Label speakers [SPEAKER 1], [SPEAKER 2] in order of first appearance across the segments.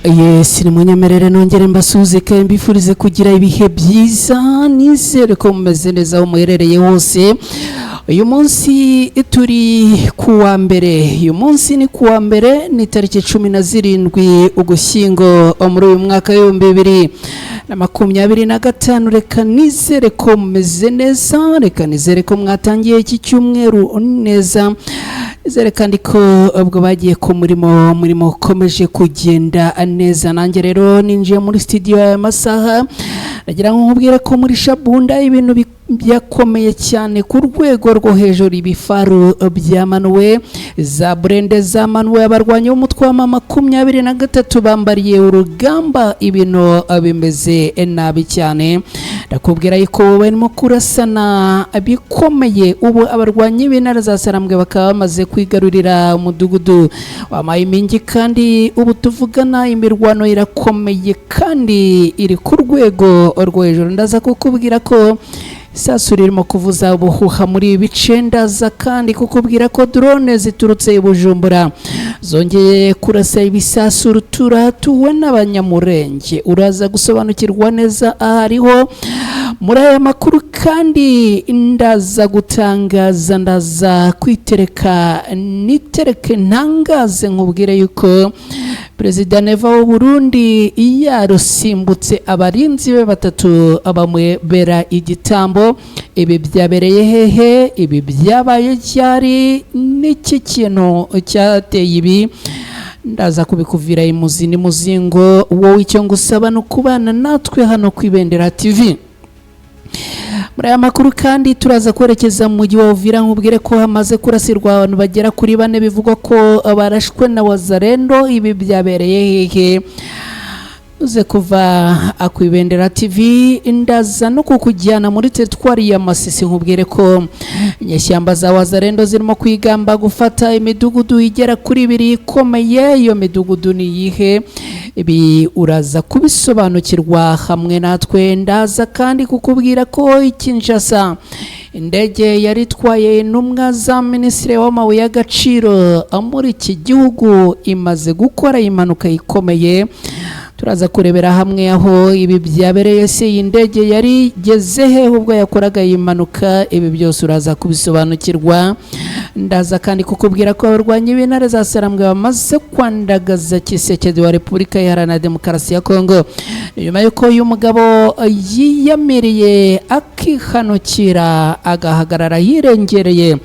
[SPEAKER 1] Yes, nimunyemerere nongere mbasuhuze kandi mbifurize kugira ibihe byiza. Nizere ko mumeze neza aho muherereye hose. Uyu munsi turi ku wa mbere, uyu munsi ni ku wa mbere, ni tariki 17 Ugushyingo muri uyu mwaka w'2025. Reka nizere ko mumeze neza, reka nizere ko mwatangiye iki cyumweru neza. Nizere kandi ko ubwo bagiye ku murimo, umurimo ukomeje kugenda neza. Nanjye rero ninjiye muri studio aya masaha, nagira ngo nkubwire ko muri Shabunda ibintu byakomeye cyane ku rwego rwo hejuru. Ibifaru byamanuwe, za burende zamanuwe, abarwanyi b'umutwe wa M23 bambariye urugamba, ibintu bimeze nabi cyane. Ndakubwira yuko barimo kurasana bikomeye. Ubu abarwanyi b'intara za Sarambwe bakaba bamaze kwigarurira umudugudu wa Mayimingi, kandi ubu tuvugana imirwano irakomeye kandi iri ku rwego rwo hejuru. Ndaza kukubwira ko isasu ririmo kuvuza ubuhuha muri ibi bice. Ndaza kandi kukubwira ko drone ziturutse i Bujumbura zongeye kurasa ibisasu rutura hatuwe n'Abanyamurenge. Uraza gusobanukirwa neza ahariho muri aya makuru. Kandi ndaza gutangaza, ndaza kwitereka nitereke ntangaze nkubwire yuko Perezida Neva w'u Burundi yarusimbutse, abarinzi be batatu bamubera igitambo. Ibi byabereye hehe? Ibi byabaye ryari? N'iki kintu cyateye ibi? Ndaza kubikuvira imuzi n'umuzingo. Wowe icyo ngusaba ni ukubana natwe hano ku Ibendera TV. Muri aya makuru kandi turaza kwerekeza mu mujyi wa Uvira, nkubwire ko hamaze kurasirwa abantu bagera kuri bane, bivugwa ko barashwe na Wazarendo. Ibi byabereye hehe? Uze kuva ku Ibendera TV. Ndaza no kukujyana muri teritwari ya Masisi, nkubwire ko inyeshyamba za Wazarendo zirimo kwigamba gufata imidugudu igera kuri ibiri ikomeye. Iyo midugudu ni iyihe? Ibi uraza kubisobanukirwa hamwe natwe. Ndaza kandi kukubwira ko i Kinshasa indege yari itwaye intumwa za minisitiri w'amabuye y'agaciro muri iki gihugu imaze gukora impanuka ikomeye. Turaza kurebera hamwe aho ibi byabereye. Se iyi ndege yari igeze he ubwo yakoraga iyi mpanuka? Ibi byose uraza kubisobanukirwa. Ndaza kandi kukubwira ko abarwanyi b'intare za Sarambwe bamaze kwandagaza Tshisekedi wa Repubulika Iharanira Demokarasi ya Kongo, nyuma y'uko uyu mugabo yiyamiriye akihanukira, agahagarara yirengereye,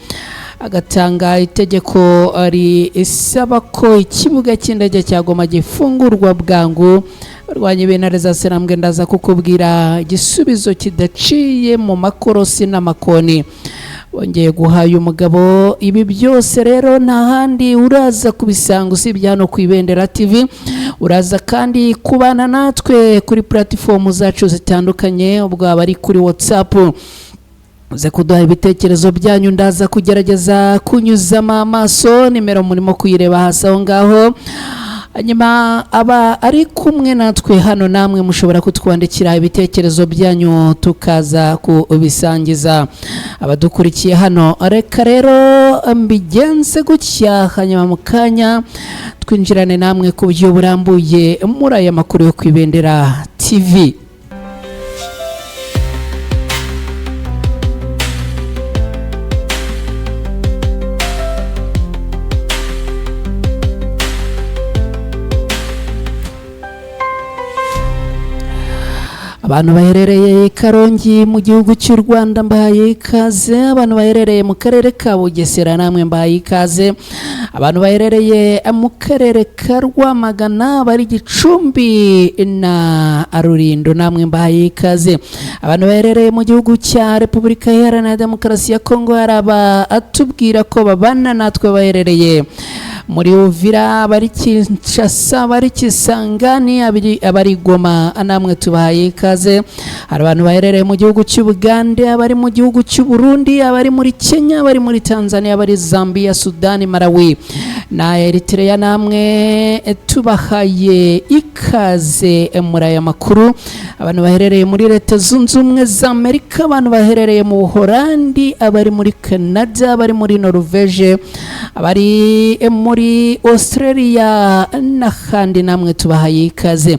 [SPEAKER 1] agatanga itegeko risaba ko ikibuga cy'indege cya Goma gifungurwa bwangu. Abarwanyi b'intare za Sarambwe, ndaza kukubwira igisubizo kidaciye mu makorosi n'amakoni bongeye guha uyu mugabo. Ibi byose rero nta handi uraza kubisanga usibye hano ku Ibendera TV. Uraza kandi kubana natwe kuri platifomu zacu zitandukanye, ubwo aba ari kuri WhatsApp, uze kuduha ibitekerezo byanyu, ndaza kugerageza kunyuzamo amaso. Nimero murimo kuyireba hasi aho ngaho. Hanyuma aba ari kumwe natwe hano, namwe mushobora kutwandikira ibitekerezo byanyu tukaza kubisangiza abadukurikiye hano. Reka rero mbigenze gutya, hanyuma mu kanya twinjirane namwe ku buryo burambuye muri aya makuru yo ku Ibendera TV. Abantu baherereye i Karongi mu gihugu cy'u Rwanda, mbahaye ikaze. Abantu baherereye mu karere ka Bugesera, namwe mbahaye ikaze. Abantu baherereye mu karere ka Rwamagana, bari Gicumbi na Rulindo, namwe mbahaye ikaze. Abantu baherereye mu gihugu cya Repubulika Iharanira Demokarasi ya Kongo, hari abatubwira ko babana natwe baherereye muri Uvira, abari Kinshasa, abari Kisangani, abari Goma, namwe tubahaye ikaze. Hari abantu baherereye mu gihugu cy'Ubugande, abari mu gihugu cy'u Burundi, abari muri Kenya, abari muri Tanzania, abari Zambia, Sudani, Malawi na Eritrea, namwe tubahaye ikaze muri aya makuru. Abantu baherereye muri Leta Zunze Ubumwe za Amerika, abantu baherereye mu Buholandi, abari muri Canada, abari muri Norvege, abari muri muri Australia n'ahandi, namwe tubahaye ikaze.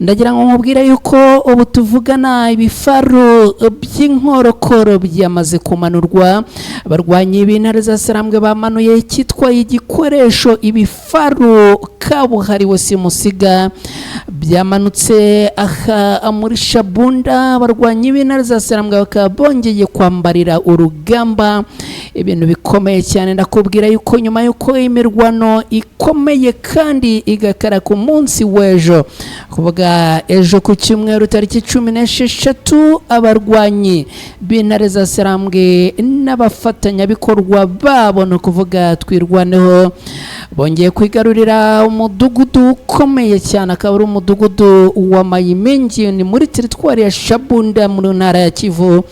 [SPEAKER 1] Ndagira ngo nkubwire yuko ubu tuvugana ibifaru by'inkorokoro byamaze kumanurwa. Abarwanyi b'intare za Sarambwe bamanuye icyitwa igikoresho, ibifaru kabuhariwe simusiga byamanutse aha muri Shabunda. Abarwanyi b'intare za Sarambwe bakaba bongeye kwambarira urugamba ibintu bikomeye cyane. Ndakubwira yuko nyuma y'uko imirwano ikomeye kandi igakara ku munsi w'ejo, kuvuga ejo ku cyumweru tariki 16, abarwanyi b'intare za Sarambwe n'abafatanyabikorwa babo, ni ukuvuga Twirwaneho, bongeye kwigarurira umudugudu ukomeye cyane, akaba ari umudugudu wa Mayimingi, ni muri teritwari ya Shabunda mu ntara ya Kivu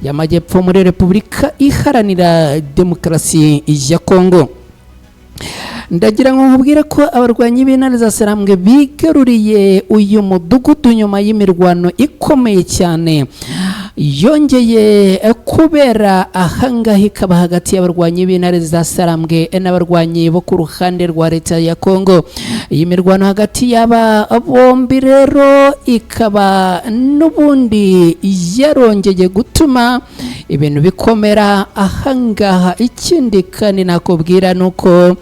[SPEAKER 1] y'Amajyepfo muri Repubulika Iharanira Demokarasi ya Kongo. Ndagira ngo nkubwire ko abarwanyi b'intare za Sarambwe bigaruriye uyu mudugudu nyuma y'imirwano ikomeye cyane yongeye kubera ahangaha, ikaba hagati y'abarwanyi b'intare za Sarambwe n'abarwanyi bo ku ruhande rwa leta ya Kongo. Iyi mirwano hagati y'aba bombi rero ikaba n'ubundi yarongeye gutuma ibintu bikomera ahangaha. Ikindi kandi nakubwira ni uko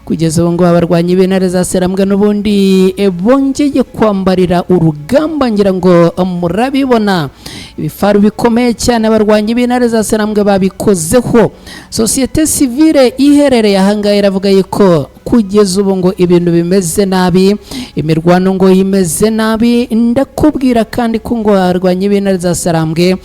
[SPEAKER 1] kugeza ubu ngubu abarwanyi b'intare za Sarambwe n'ubundi bongeye kwambarira urugamba. Ngira ngo murabibona ibifaru bikomeye cyane abarwanyi b'intare za Sarambwe babikozeho. Sosiyete sivile iherereye ahangaha iravuga yuko kugeza ubu ngo ibintu bimeze nabi, imirwano ngo imeze nabi. Ndakubwira kandi ko ngo abarwanyi b'intare za Sarambwe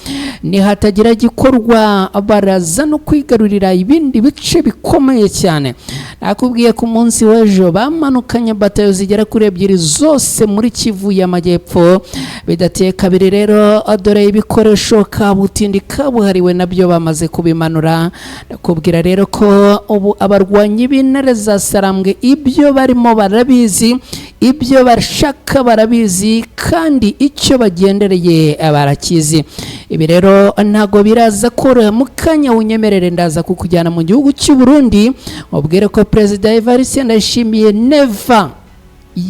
[SPEAKER 1] nihatagira gikorwa baraza no kwigarurira ibindi bice bikomeye cyane. Nakubwiye ku munsi w'ejo bamanukanye batayo zigera kuri ebyiri zose muri Kivu y'Amajyepfo. Bidateye kabiri rero, dore ibikoresho kabutindi kabuhariwe nabyo bamaze kubimanura. Ndakubwira rero ko ubu abarwanyi b'intare za Sarambwe ibyo barimo barabizi, ibyo bashaka barabizi, kandi icyo bagendereye barakizi. Ibi rero ntago biraza koroha. Mu kanya unyemerere ndaza kukujyana mu gihugu cy'u Burundi, mubwire ko Perezida Evariste Ndayishimiye Neva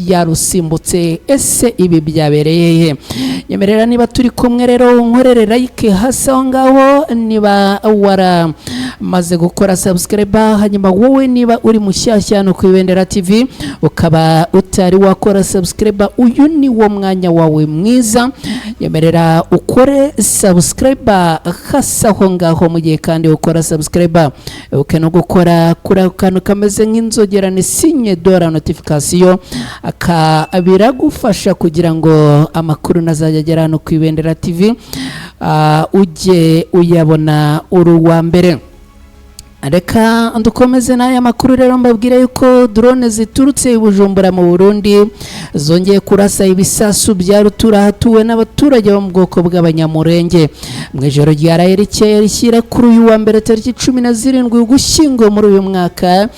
[SPEAKER 1] yarusimbutse. Ese ibi byabereye he? Nyemerera niba turi kumwe rero unkorere like hasi aho ngaho niba waramaze gukora subscribe. Hanyuma wowe niba uri mushyashya hano ku Ibendera TV ukaba utari wakora subscribe, uyu ni wo mwanya wawe mwiza. Nyemerera ukore subscribe hasi aho ngaho. Mu gihe kandi ukora subscribe, uke no gukora kuri ako kantu kameze nk'inzogera, ni signe de la notification. Aka biragufasha kugira ngo amakuru nazajya agera hano ku Ibendera TV ujye uyabona uri uwa mbere. Reka dukomeze n'aya makuru rero, mbabwire yuko drone ziturutse i Bujumbura mu Burundi zongeye kurasa ibisasu bya rutura hatuwe n'abaturage bo mu bwoko bw'Abanyamurenge. Mu ijoro ryaraye rikeye rishyira kuri uyu wa mbere tariki 17 Ugushyingo muri uyu mwaka,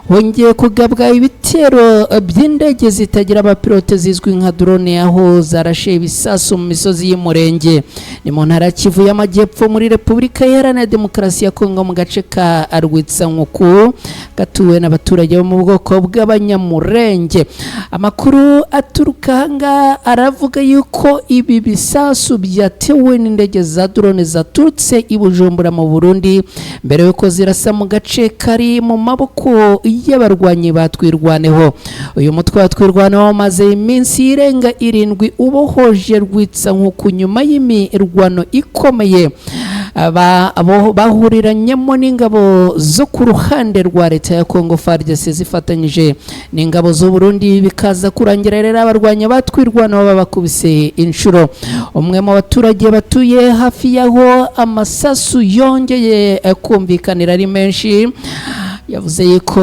[SPEAKER 1] hongeye kugabwa ibitero by'indege zitagira abapilote zizwi nka drone, aho zarashe ibisasu mu misozi y'Umurenge, ni mu ntara ya Kivu y'Amajyepfo muri Repubulika Iharanira Demokarasi ya Kongo, mu gace ka Rwitsankuku gatuwe n'abaturage bo mu bwoko bw'Abanyamurenge. Amakuru aturuka ahangaha aravuga yuko ibi bisasu byatewe n'indege za drone zaturutse i Bujumbura mu Burundi mbere yuko zirasa mu gace kari mu maboko y'abarwanyi ba Twirwaneho. Uyu mutwe wa Twirwaneho umaze iminsi irenga 7 ubohoje Rwitsankuku nyuma y'imirwano ikomeye bahuriranyemo n'ingabo zo ku ruhande rwa leta ya Kongo FARDC zifatanyije n'ingabo z'u Burundi, bikaza kurangira rero abarwanya batwirwanaho babakubise inshuro. Umwe mu baturage batuye hafi y'aho amasasu yongeye kumvikanira ari menshi yavuze yuko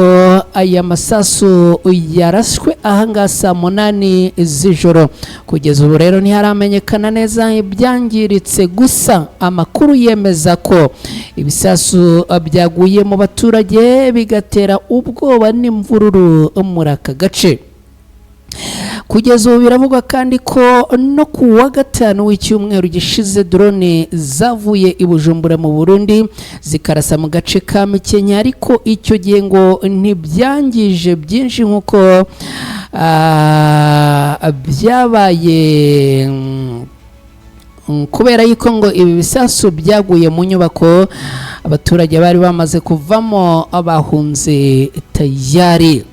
[SPEAKER 1] aya masasu yarashwe ahangaha saa 8 z'ijoro. Kugeza ubu rero ntiharamenyekana neza ibyangiritse, gusa amakuru yemeza ko ibisasu byaguye mu baturage bigatera ubwoba n'imvururu muri aka gace. Kugeza ubu biravugwa kandi ko no ku wa gatanu w'icyumweru gishize drone zavuye i Bujumbura mu Burundi zikarasa mu gace ka Mikenke, ariko icyo gihe ngo ntibyangije byinshi nk'uko byabaye kubera yuko ngo ibi bisasu byaguye mu nyubako abaturage bari bamaze kuvamo bahunze tayari.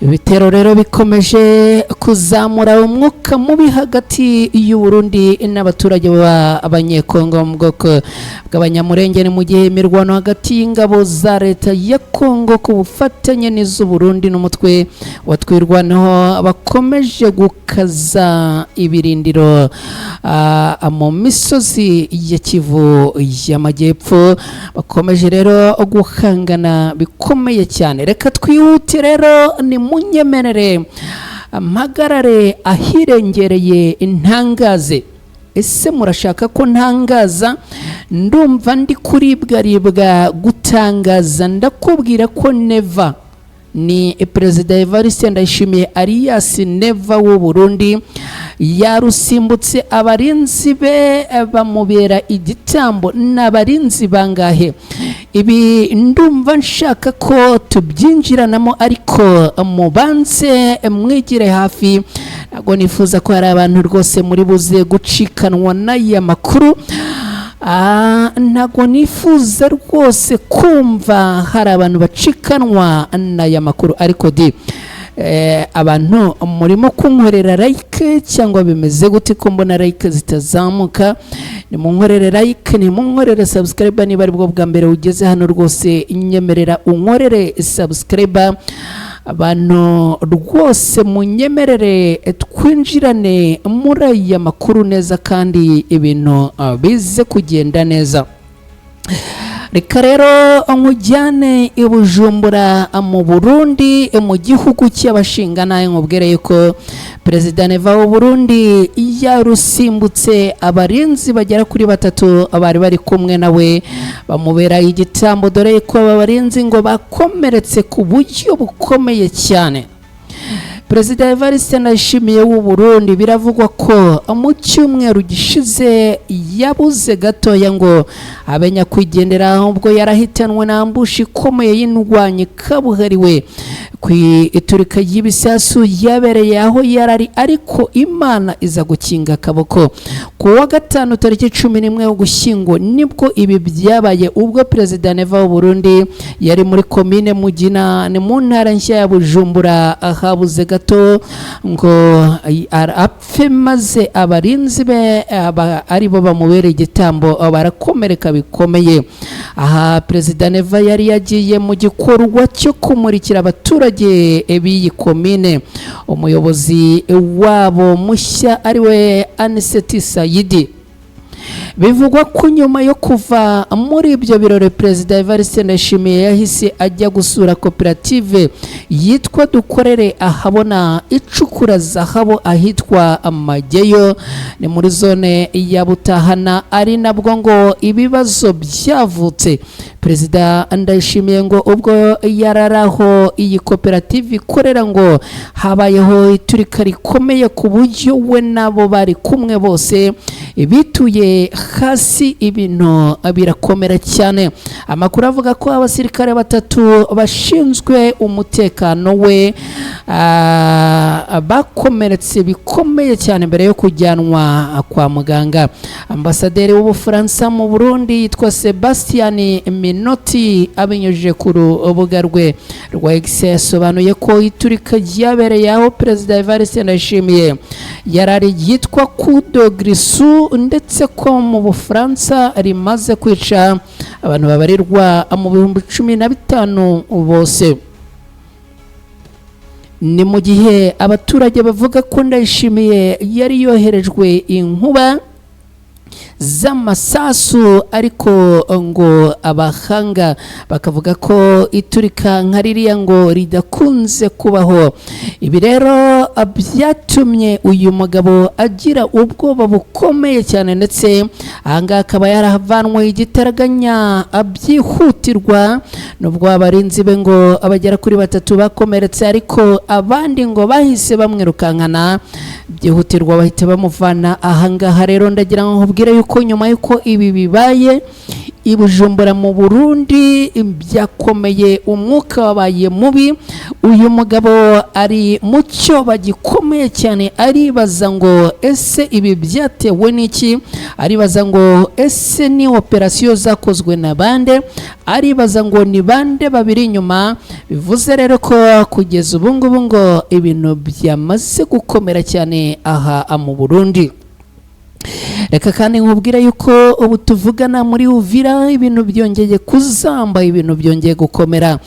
[SPEAKER 1] Ibitero rero bikomeje kuzamura umwuka mubi hagati y'u Burundi n'abaturage b'Abanyekongo bo mu bwoko bw'Abanyamurenge. Ni mu gihe imirwano hagati y'ingabo za leta ya Kongo ku bufatanye n'iz'u Burundi n'umutwe wa Twirwaneho bakomeje gukaza ibirindiro mu misozi ya Kivu y'Amajyepfo, bakomeje rero guhangana bikomeye cyane. Reka twihute rero, ni munyemerere mpagarare ahirengereye intangaze. Ese murashaka ko ntangaza? Ndumva ndi kuribwaribwa gutangaza. Ndakubwira ko Neva, ni Perezida Evariste Ndayishimiye alias Neva w'u Burundi, yarusimbutse, abarinzi be bamubera igitambo. Ni abarinzi bangahe? Ibi ndumva nshaka ko tubyinjiranamo, ariko mubanze mwigire hafi. Ntabwo nifuza ko hari abantu rwose muri buze gucikanwa n'aya makuru. Ntabwo nifuza rwose kumva hari abantu bacikanwa n'aya makuru. Ariko di abantu murimo kunkorera like cyangwa bimeze gute ko mbona like zitazamuka? Nimunkorere like, nimunkorere subscribe. Niba ari bwo bwa mbere ugeze hano, rwose nyemerera unkorere subscribe. Abantu rwose munyemerere twinjirane muri aya makuru neza kandi ibintu bize kugenda neza. Reka rero nkujyane i Bujumbura mu Burundi, mu gihugu cy'abashinga nawe, nkubwire yuko Perezida Neva w'u Burundi yarusimbutse, abarinzi bagera kuri batatu bari bari kumwe nawe bamubera igitambo, dore ko aba barinzi ngo bakomeretse ku buryo bukomeye cyane. Perezida Evariste Ndayishimiye w'u Burundi biravugwa ko mu cyumweru gishize yabuze gatoya ngo abe nyakwigendera, ahubwo yarahitanwe na ambushi ikomeye y'indwanyi kabuhariwe ku iturika ry'ibisasu yabereye aho yarari, ariko Imana iza gukinga akaboko. Ku wa gatanu tariki 11 Ugushyingo nibwo ibi byabaye, ubwo Perezida Neva w'u Burundi yari muri komine Mugina, ni mu ntara nshya ya Bujumbura, habuze gato ngo apfe maze abarinzi be aribo bamubera igitambo, barakomereka bikomeye. Aha Perezida Neva yari yagiye mu gikorwa cyo kumurikira abaturage b'iyi komine umuyobozi wabo mushya, ariwe Aniseti Sayidi. Bivugwa ko nyuma yo kuva muri ibyo birori, Perezida Evariste Ndayishimiye yahise ajya gusura koperative yitwa Dukorere Ahabona icukura zahabu ahitwa Amageyo, ni muri zone ya Butahana, ari nabwo ngo ibibazo byavutse. Perezida Ndayishimiye ngo ubwo yararaho iyi koperative ikorera, ngo habayeho iturika rikomeye ku buryo we nabo bari kumwe bose bituye hasi, ibintu birakomera cyane. Amakuru avuga ko abasirikare batatu bashinzwe umutekano we bakomeretse bikomeye cyane mbere yo kujyanwa kwa muganga. Ambasaderi w'Ubufaransa mu Burundi yitwa Sebastian Minoti, abinyujije ku rubuga rwe rwa X, yasobanuye ko iturika ryabereye aho Perezida Evariste Ndayishimiye yarari ryitwa Coup de Grisu, ndetse ko mu Bufaransa rimaze kwica abantu babarirwa mu 15,000 bose. Ni mu gihe abaturage bavuga ko Ndayishimiye yari yoherejwe inkuba z'amasasu, ariko ngo abahanga bakavuga ko iturika nka ririya ngo ridakunze kubaho. Ibi rero byatumye uyu mugabo agira ubwoba bukomeye cyane, ndetse ahangaha akaba yaravanwe igitaraganya byihutirwa, nubwo abarinzi be ngo abagera kuri batatu bakomeretse, ariko abandi ngo bahise bamwirukankana byihutirwa, bahita bamuvana ahangaha. Rero ndagira ngo nkubwire yuko nyuma y'uko ibi bibaye i Bujumbura mu Burundi byakomeye, umwuka wabaye mubi. Uyu mugabo ari mu cyoba gikomeye cyane, aribaza ngo ese ibi byatewe n'iki? Aribaza ngo ese ni operasiyo zakozwe na bande? Aribaza ngo ni bande babiri inyuma? Bivuze rero ko kugeza ubu ngubu ngo ibintu byamaze gukomera cyane aha mu Burundi. Reka kandi nkubwire yuko ubu tuvugana muri Uvira ibintu byongeye kuzamba, ibintu byongeye gukomera.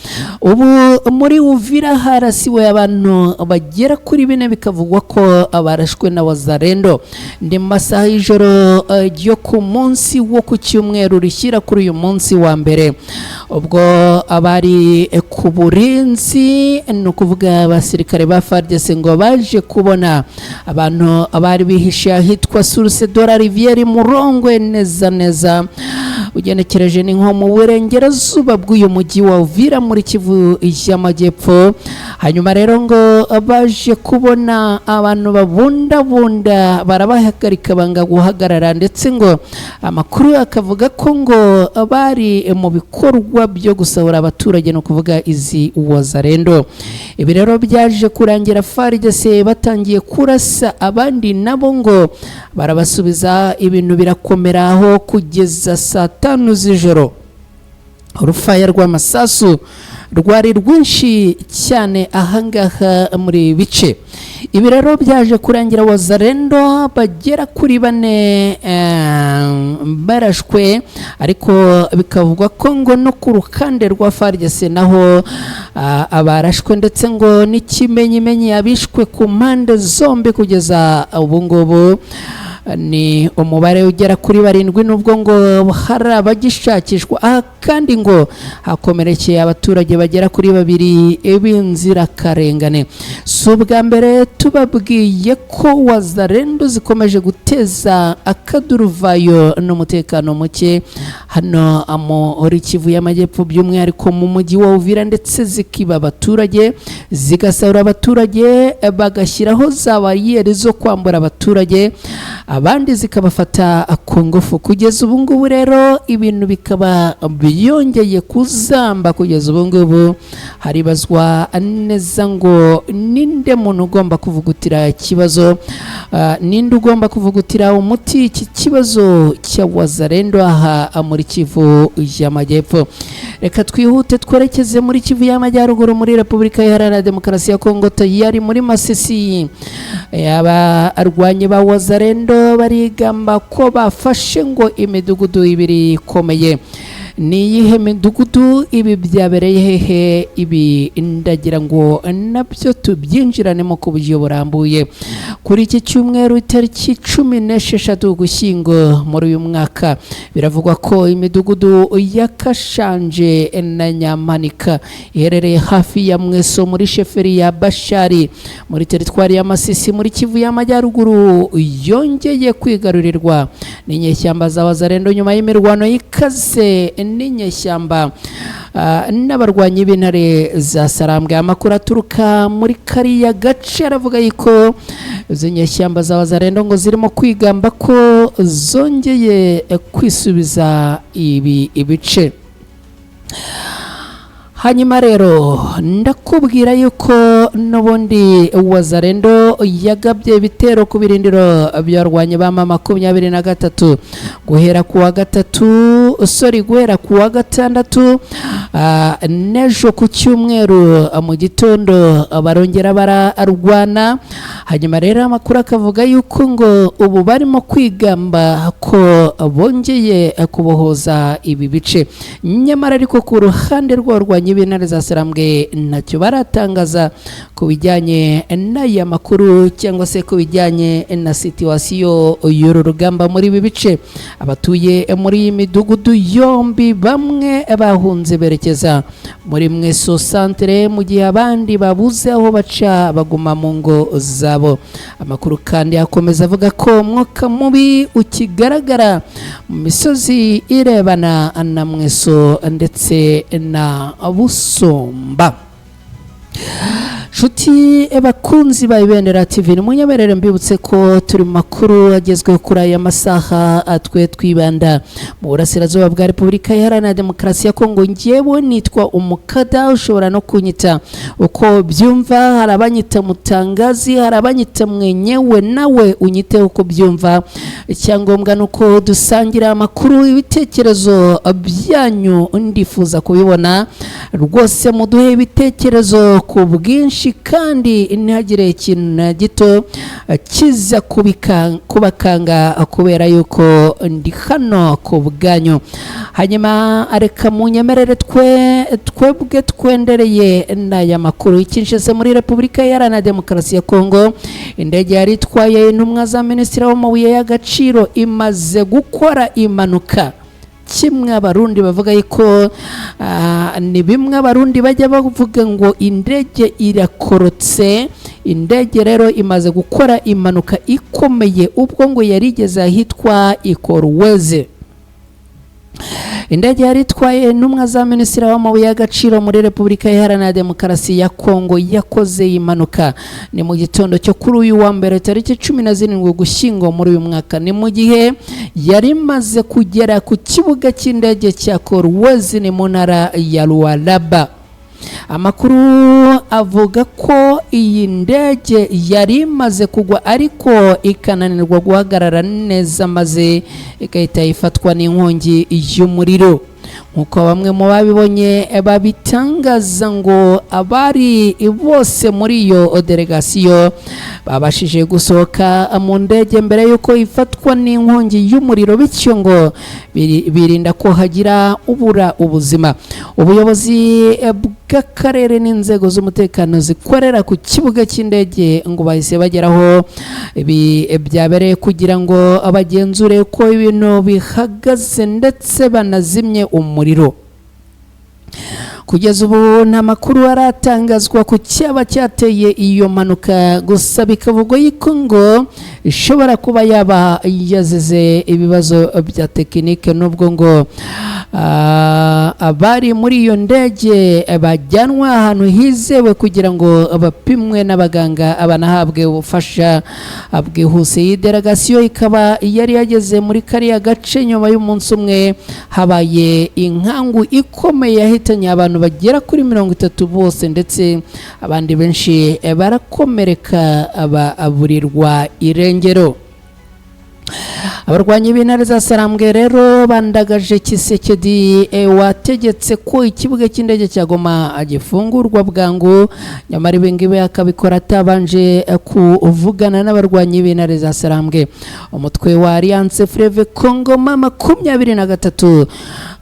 [SPEAKER 1] Ubu muri Uvira harasiwe abantu bagera kuri 4, bikavugwa ko barashwe na Wazalendo. Ndi mu masaha y'ijoro ryo ku munsi wo ku cyumweru rishyira kuri uyu munsi wa mbere, ubwo abari ku burinzi, ni ukuvuga abasirikare ba FARDC, ngo baje kubona abantu bari bihishe ahitwa Source de la Rivière Murongwe, neza neza ugenekereje ni nko mu burengerazuba bw'uyu mujyi wa Uvira muri Kivu y'Amajyepfo. Hanyuma rero ngo baje kubona abantu babundabunda, barabahagarika banga guhagarara, ndetse ngo amakuru akavuga ko ngo bari mu bikorwa byo gusahura abaturage, ni ukuvuga izi Wazalendo. Ibi rero byaje kurangira FARDC batangiye kurasa, abandi nabo ngo barabasubiza, ibintu birakomera aho kugeza saa 5 z'ijoro. Urufaya rw'amasasu rwari rwinshi cyane ahangaha muri ibi bice. Ibi rero byaje kurangira Wazalendo bagera kuri 4 barashwe, ariko bikavugwa ko ngo no ku ruhande rwa FARDC naho abarashwe, ndetse ngo n'ikimenyimenyi abishwe ku mpande zombi kugeza ubu ngubu ni umubare ugera kuri 7, nubwo ngo hari abagishakishwa. Aha kandi ngo hakomerekeye abaturage bagera kuri 2 b'inzirakarengane. Si ubwa mbere tubabwiye ko Wazalendo zikomeje guteza akaduruvayo n'umutekano muke hano muri Kivu y'Amajyepfo, by'umwihariko mu mujyi wa Uvira, ndetse zikiba abaturage, zigasahura abaturage, bagashyiraho za bariyeri zo kwambura abaturage, abandi zikabafata ku ngufu. Kugeza ubu ngubu rero ibintu bikaba byongeye kuzamba. Kugeza ubu ngubu haribazwa neza ngo ninde muntu ugomba kuvugutira ikibazo, ninde ugomba kuvugutira umuti iki kibazo cya Wazalendo aha muri Kivu y'Amajyepfo. Reka twihute twerekeze muri Kivu y'Amajyaruguru, muri Repubulika Iharanira Demokarasi ya Kongo, tayari muri Masisi. Abarwanyi ba Wazalendo barigamba ko bafashe ngo imidugudu 2 ikomeye. Ni iyihe midugudu? Ibi byabereye hehe? Ibi ndagira ngo nabyo tubyinjiranemo ku buryo burambuye. Kuri iki cyumweru itariki 16 Ugushyingo muri uyu mwaka, biravugwa ko imidugudu ya Kashanje na Nyamanika iherereye hafi ya Mweso muri sheferi ya Bashari muri teritwari ya Masisi muri Kivu y'Amajyaruguru yongeye kwigarurirwa n'inyeshyamba za Wazalendo nyuma y'imirwano y'ikaze n'inyeshyamba n'abarwanyi b'intare za Sarambwe. Amakuru aturuka muri kariya gace aravuga yuko izo nyeshyamba za Wazalendo ngo zirimo kwigamba ko zongeye kwisubiza ibi ibice. Hanyuma rero ndakubwira yuko n'ubundi Wazalendo yagabye ibitero ku birindiro byarwanye ba M23 guhera ku wa gatatu, sorry, guhera ku wa gatandatu, n'ejo ku cyumweru mu gitondo barongera bararwana. Hanyuma rero amakuru akavuga yuko ngo ubu barimo kwigamba ko bongeye kubohoza ibi bice, nyamara ariko ku ruhande rw'abarwanyi Abarwanyi b'intare za Sarambwe ntacyo baratangaza ku bijyanye n'aya makuru cyangwa se ku bijyanye na situwasiyo y'uru rugamba muri ibi bice. Abatuye muri iyi midugudu yombi bamwe bahunze berekeza muri Mweso santere, mu gihe abandi babuze aho baca baguma mu ngo zabo. Amakuru kandi akomeza avuga ko umwuka mubi ukigaragara mu misozi irebana na Mweso ndetse na Busumba. Nshuti bakunzi ba Ibendera TV, ni munyemerere mbibutse ko turi mu makuru agezweho kuri aya masaha. Twe twibanda mu burasirazuba bwa Repubulika Iharanira Demokarasi ya Kongo. Ngewe nitwa Umukada, ushobora no kunyita uko byumva. Hari abanyita Mutangazi, hari abanyita Mwenyewe, nawe unyite uko byumva. Icyangombwa ni uko dusangira amakuru. Ibitekerezo byanyu ndifuza kubibona rwose, muduhe ibitekerezo ku bwinshi kandi ntihagire ikintu na gito kiza kubakanga, kubera yuko ndi hano ku bwanyu. Hanyuma reka munyemerere twe twebwe twendereye n'aya makuru. Ikinshasa muri Repubulika Iharanira Demokarasi ya Kongo, indege yari itwaye intumwa za minisitiri w'amabuye y'agaciro imaze gukora impanuka. Kimwe Abarundi bavuga yuko ni bimwe Abarundi bajya bavuga ngo indege irakorotse. Indege rero imaze gukora impanuka ikomeye ubwo ngo yari igeze ahitwa Ikorweze. Indege yari itwaye intumwa za minisitiri w'amabuye y'agaciro muri Repubulika Iharanira Demokarasi ya Kongo yakoze iyi mpanuka ni mu gitondo cyo kuri uyu wa mbere, tariki 17 Ugushyingo muri uyu mwaka. Ni mu gihe yari imaze kugera ku kibuga cy'indege cya Kolwezi, ni mu ntara ya Lualaba. Amakuru avuga ko iyi ndege yari imaze kugwa ariko ikananirwa guhagarara neza, maze igahita ifatwa n'inkongi y'umuriro. Nk'uko bamwe mu babibonye babitangaza, ngo abari bose muri iyo delegasiyo babashije gusohoka mu ndege mbere y'uko ifatwa n'inkongi y'umuriro, bityo ngo birinda ko hagira ubura ubuzima. Ubuyobozi bw'akarere n'inzego z'umutekano zikorera ku kibuga cy'indege ngo bahise bageraho ibi byabereye kugira ngo bagenzure uko ibintu bihagaze ndetse banazimye umuriro. Kugeza ubu nta makuru aratangazwa ku cyaba cyateye iyo mpanuka, gusa bikavugwa yuko ngo ishobora kuba yaba yazize ibibazo bya tekinike, nubwo ngo abari muri iyo ndege bajyanwa ahantu hizewe kugira ngo bapimwe n'abaganga, banahabwe ubufasha bwihuse. Iyi delegasiyo ikaba yari yageze muri kariya gace nyuma y'umunsi umwe habaye inkangu ikomeye yahitanye abantu bagera kuri 30 bose, ndetse abandi benshi barakomereka baburirwa irengero. Abarwanyi b'intare za Sarambwe rero bandagaje Tshisekedi wategetse ko ikibuga cy'indege cya Goma gifungurwa bwangu, nyamara ibi ngibi akabikora atabanje kuvugana n'abarwanyi b'intare za Sarambwe. Umutwe wa Alliance Fleuve Congo M23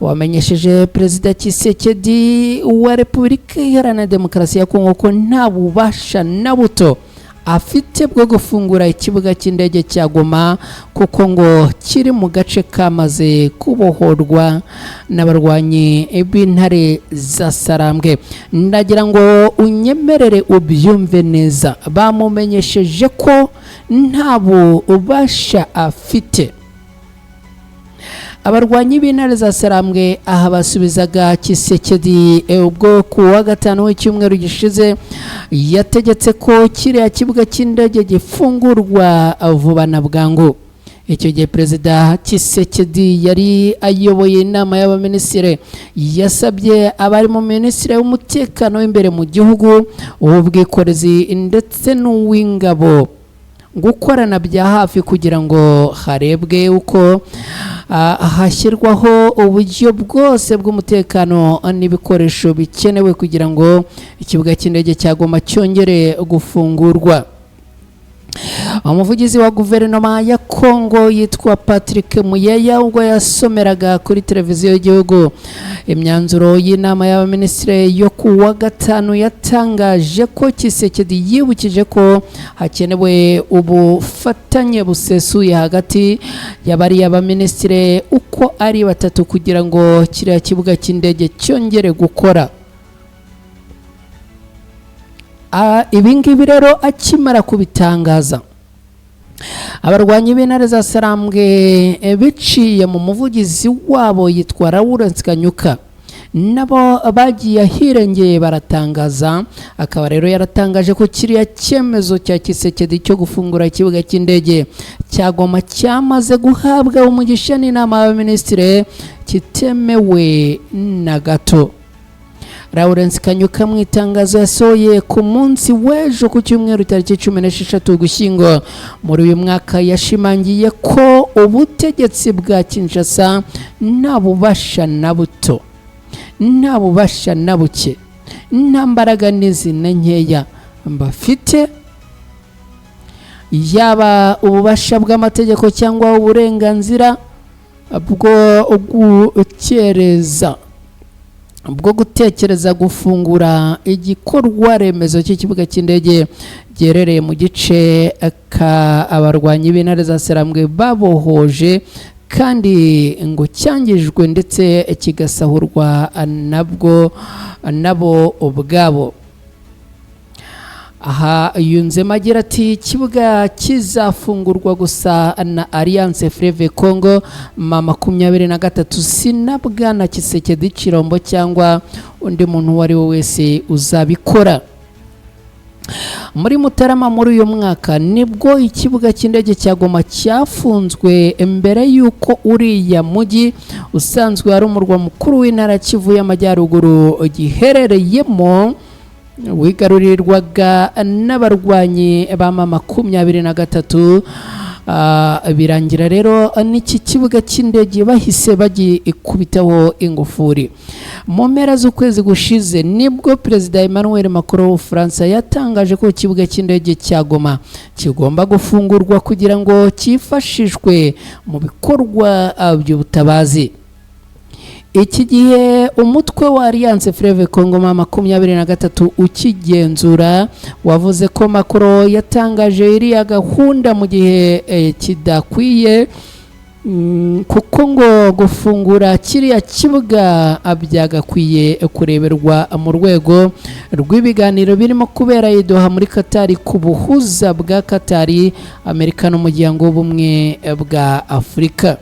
[SPEAKER 1] wamenyesheje Perezida Tshisekedi wa Repubulika Iharanira Demokarasi ya Kongo ko nta bubasha na buto afite bwo gufungura ikibuga cy'indege cya Goma, kuko ngo kiri mu gace kamaze kubohorwa n'abarwanyi b'intare za Sarambwe. Ndagira ngo unyemerere ubyumve neza, bamumenyesheje ko nta bubasha afite. Abarwanyi b'intare za Sarambwe aha basubizaga Tshisekedi ubwo ku wa gatanu w'icyumweru gishize yategetse ko kiriya kibuga cy'indege gifungurwa vuba na bwangu. Icyo gihe Perezida Tshisekedi yari ayoboye inama y'abaminisitiri, yasabye abari mu minisitiri w'umutekano w'imbere mu gihugu, uw'ubwikorezi ndetse n'uw'ingabo gukorana bya hafi kugira ngo harebwe uko hashyirwaho uburyo bwose bw'umutekano n'ibikoresho bikenewe kugira ngo ikibuga cy'indege cya Goma cyongere gufungurwa. Umuvugizi wa guverinoma ya Kongo yitwa Patrick Muyaya, ubwo yasomeraga kuri televiziyo y'igihugu imyanzuro y'inama y'abaminisitiri yo ku wa gatanu, yatangaje ko Tshisekedi yibukije ko hakenewe ubufatanye busesuye hagati y'abariya baminisitiri uko ari batatu kugira ngo kiriya kibuga cy'indege cyongere gukora. Ibi ngibi rero akimara kubitangaza, abarwanyi b'intare za Sarambwe biciye mu muvugizi wabo yitwa Lawrence Kanyuka, nabo bagiye ahirengeye baratangaza. Akaba rero yaratangaje ko kiriya cyemezo cya Tshisekedi cyo gufungura ikibuga cy'indege cya Goma cyamaze guhabwa umugisha n'inama y'abaminisitiri kitemewe na gato. Lawrence Kanyuka mu itangazo yasohoye ku munsi w'ejo ku cyumweru tariki 16 Ugushyingo muri uyu mwaka, yashimangiye ko ubutegetsi bwa Kinshasa nta bubasha na buto, nta bubasha na buke, nta mbaraga n'izina nkeya bafite, yaba ububasha bw'amategeko cyangwa uburenganzira bwo gukereza bwo gutekereza gufungura igikorwa remezo cy'ikibuga cy'indege giherereye mu gice ka abarwanyi b'intare za Sarambwe babohoje, kandi ngo cyangijwe ndetse kigasahurwa nabwo nabo ubwabo. Aha yunzemo agira ati: "Ikibuga kizafungurwa gusa na Alliance Fleuve Congo M23, si na bwana Tshisekedi Tshilombo cyangwa undi muntu uwo ari we wese uzabikora." Muri Mutarama muri uyu mwaka nibwo ikibuga cy'indege cya Goma cyafunzwe, mbere y'uko uriya mujyi usanzwe ari umurwa mukuru w'intara Kivu y'Amajyaruguru giherereyemo wigarurirwaga n'abarwanyi ba M23. Birangira rero n'iki kibuga cy'indege bahise bagikubitaho ingufuri. Mu mpera z'ukwezi gushize nibwo Perezida Emmanuel Macron w'Ubufaransa yatangaje ko ikibuga cy'indege cya Goma kigomba gufungurwa kugira ngo cyifashishwe mu bikorwa by'ubutabazi. Iki gihe umutwe wa Alliance Fleuve Congo M23 ukigenzura wavuze ko Macron yatangaje iriya gahunda mu gihe kidakwiye, kuko ngo gufungura kiriya kibuga byagakwiye kureberwa mu rwego rw'ibiganiro birimo kubera i Doha muri Katari ku buhuza bwa Katari, Amerika n'Umuryango w'Ubumwe bwa Afurika.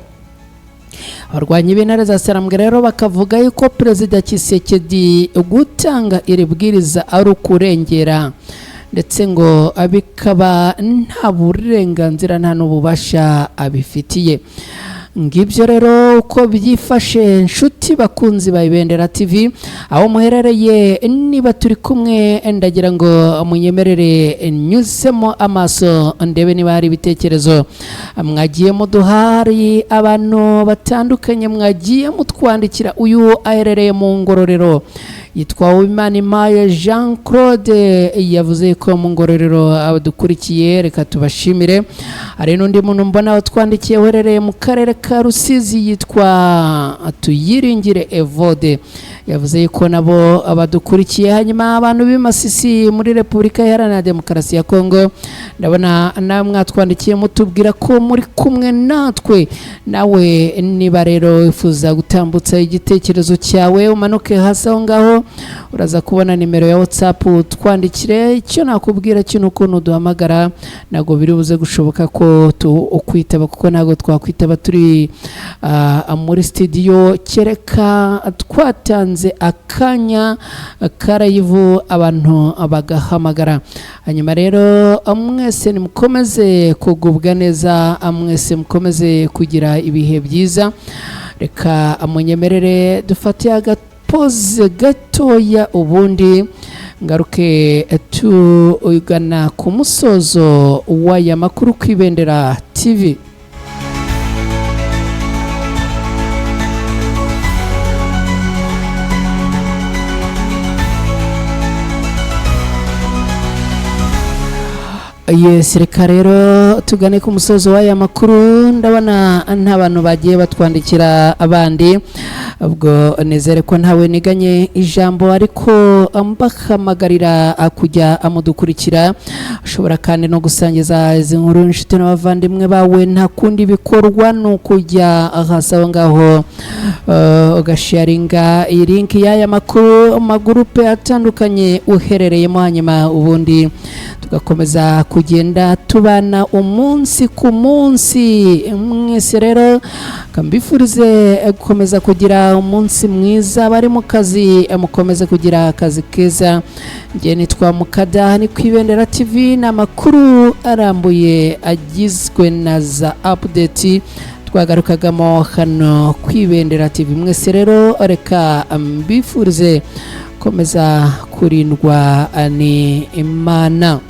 [SPEAKER 1] Abarwanyi b'intare za Sarambwe rero bakavuga yuko Perezida Tshisekedi gutanga iri bwiriza ari ukurengera, ndetse ngo bikaba nta burenganzira nta n'ububasha abifitiye. Ngibyo rero uko byifashe, nshuti bakunzi ba Ibendera TV aho muherereye. Niba turi kumwe, ndagira ngo munyemerere nyuzemo amaso ndebe niba hari ibitekerezo mwagiye muduhari. Abantu batandukanye mwagiye mutwandikira. Uyu aherereye mu Ngororero yitwa Uwimanimpaye Jean Claude, yavuze ko mu Ngororero abadukurikiye, reka tubashimire. Hari n'undi muntu mbona watwandikiye uherereye mu karere ka Rusizi yitwa Tuyiringire Evode, yavuze ko nabo abadukurikiye. Hanyuma abantu b'i Masisi muri Repubulika Iharanira Demokarasi ya Kongo, ndabona namwe mwatwandikiye mutubwira ko muri kumwe natwe. Nawe niba rero wifuza gutambutsa igitekerezo cyawe, umanuke hasi aho ngaho uraza kubona nimero ya WhatsApp, twandikire. Icyo nakubwira cyo nuko nuduhamagara ntabwo biri buze gushoboka ko ukwitaba, kuko ntabwo twakwitaba turi muri studio, kereka twatanze akanya karayivu abantu bagahamagara. Hanyuma rero mwese nimukomeze kugubwa neza, mwese mukomeze kugira ibihe byiza. Reka munyemerere dufate agapoze gatoya, ubundi ngaruke tugana ku musozo w'aya makuru ku Ibendera TV. Yes, reka rero tugane ku musozo w'aya makuru. Ndabona nta bantu bagiye batwandikira abandi, ubwo nizere ko ntawe niganye ijambo, ariko mbahamagarira kujya amudukurikira. Ushobora kandi no gusangiza izi nkuru inshuti n'abavandimwe bawe. Nta kundi bikorwa, ni ukujya hasi aho ngaho ugasharinga iyi link y'aya makuru mu magurupe atandukanye uherereyemo, hanyuma ubundi tugakomeza kugenda tubana umunsi ku munsi. Mwese rero mbifurize gukomeza kugira umunsi mwiza. Bari mu kazi, mukomeze kugira akazi keza. Njye nitwa Mukada, ni ku Ibendera TV. Ni amakuru arambuye agizwe na za update twagarukagamo hano ku Ibendera TV. Mwese rero reka mbifurize komeza kurindwa ni Imana.